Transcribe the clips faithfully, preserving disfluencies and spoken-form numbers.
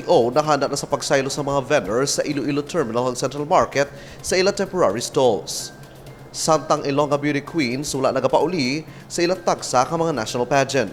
O nahanda na sa pagsaylo sa mga vendors sa Iloilo Terminal hag Central Market sa ila temporary stalls. Samtang Ilongga Beauty Queens wala nagapauli sa ila tagsa ka mga national pageant.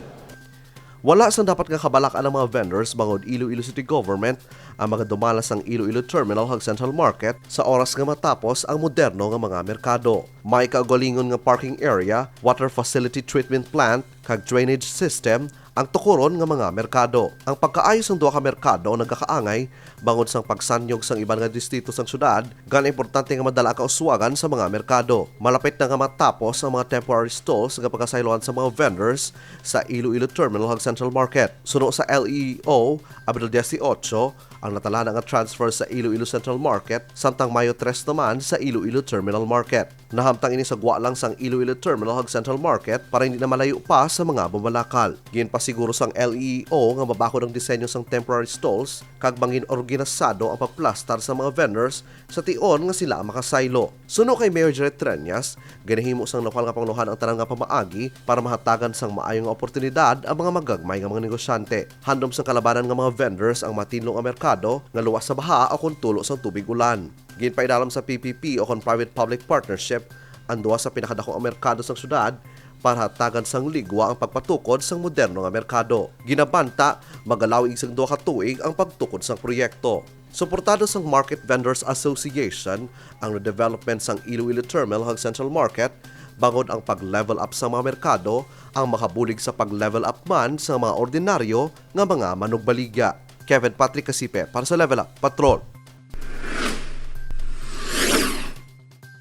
Wala sang dapat nga kabalak-an ang mga vendors bangod Iloilo City Government ang magadumala sang Iloilo Terminal hag Central Market sa oras nga matapos ang moderno nga mga merkado. May kaugalingon nga parking area, water facility treatment plant, kag drainage system ang tukuron nga mga merkado. Ang pagkaayo sang duha ka merkado nagakaangay bangod sang pagsanyog sang iban nga distrito sang syudad, gan importante nga madala ang kauswagan sa mga merkado. Malapit na nga matapos ang mga temporary stalls nga pagkasayloan sa mga vendors sa Iloilo Terminal hag Central Market. Suno sa L E O, Abril dieciocho ang natalana nga transfer sa Iloilo Central Market, samtang Mayo tres naman sa Iloilo Terminal Market. Nahamtang ini sa gwa lang sang Iloilo Terminal hag Central Market para hindi na malayo pa sa mga bumalakal. Ginpasiguro sang L E O nga mabakod ang disenyo sang temporary stalls kag mangin-organisado ang pagplastar sa mga vendors sa tion nga sila ang makasaylo. Suno kay Mayor Jerry Treñas, ginahimo sang lokal nga pangulohan ang tanan nga pamaagi para mahatagan sang maayo nga oportunidad ang mga magagmay nga mga negosyante. Handom sang kalabanan nga mga vendors ang matinlo nga merkado nga luwas sa baha o kon tulo sang tubig ulan. Ginpaidalam sa P P P o kon private-public partnership ang duha sa pinakadako nga merkado sang syudad para hatagan sang ligwa ang pagpatukod sang moderno nga merkado. Ginabanta, magalawig sang duha ka tuig ang pagtukod sang proyekto. Suportado sang Market Vendors Association ang redevelopment sang Iloilo Terminal hag Central Market, bangod ang pag-level up sang mga merkado ang makabulig sa pag-level up man sa mga ordinaryo nga mga manugbaligya. Kevin Patrick Casipe para sa Level Up Patrol.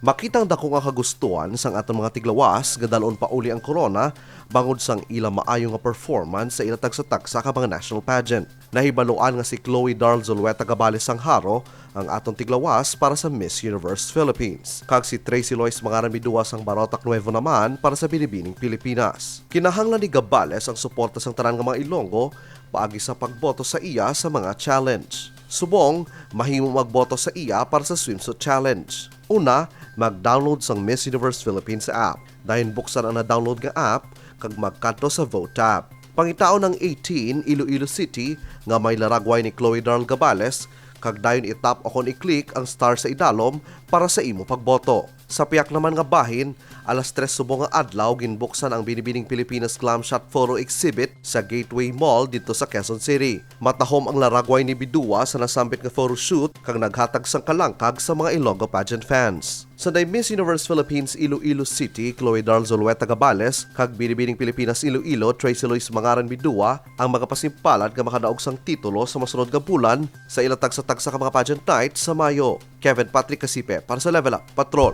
Makita ang dako nga kagustuhan sang aton mga tiglawas nga dal-on pa uli ang korona bangod sang ila maayo nga performance sa ila tagsa-tagsa ka mga national pageant. Nahibaluan nga si Chloe Darl Zulueta Gabales sang Jaro ang aton tiglawas para sa Miss Universe Philippines, kag si Tracy Lois Mangaran Bidua sang Barotac Nuevo naman para sa Binibining Pilipinas. Kinahanglan ni Gabales ang suporta sang tanan nga mga Ilonggo paagi sa pagboto sa iya sa mga challenge. Subong, mahimo magboto sa iya para sa swimsuit challenge. Una, mag-download sang Miss Universe Philippines app. Dayon buksan ang na-download nga app kag magkadto sa Vote tab. Pangitaon ang eighteen Iloilo City nga may laragway ni Chloe Darl Gabales, kag dayon i-tap o kon i-click ang star sa idalom para sa imo pagboto. Sa pihak naman nga bahin, alas tres subong nga adlaw ginbuksan ang Binibining Pilipinas Glam Shot Photo Exhibit sa Gateway Mall didto sa Quezon City. Matahom ang laragway ni Bidua sa nasambit nga photoshoot kag naghatag sang kalangkag sa mga Ilonggo pageant fans. Sanday Miss Universe Philippines Iloilo City, Chloe Darl Zulueta Gabales, kag Binibining Pilipinas Iloilo, Tracy Lois Mangaran Bidua, ang magapasimpalad nga makadaog sang titulo sa masunod nga bulan sa ila tagsa-tagsa ka mga pageant night sa Mayo. Kevin Patrick Casipe para sa Level Up Patrol.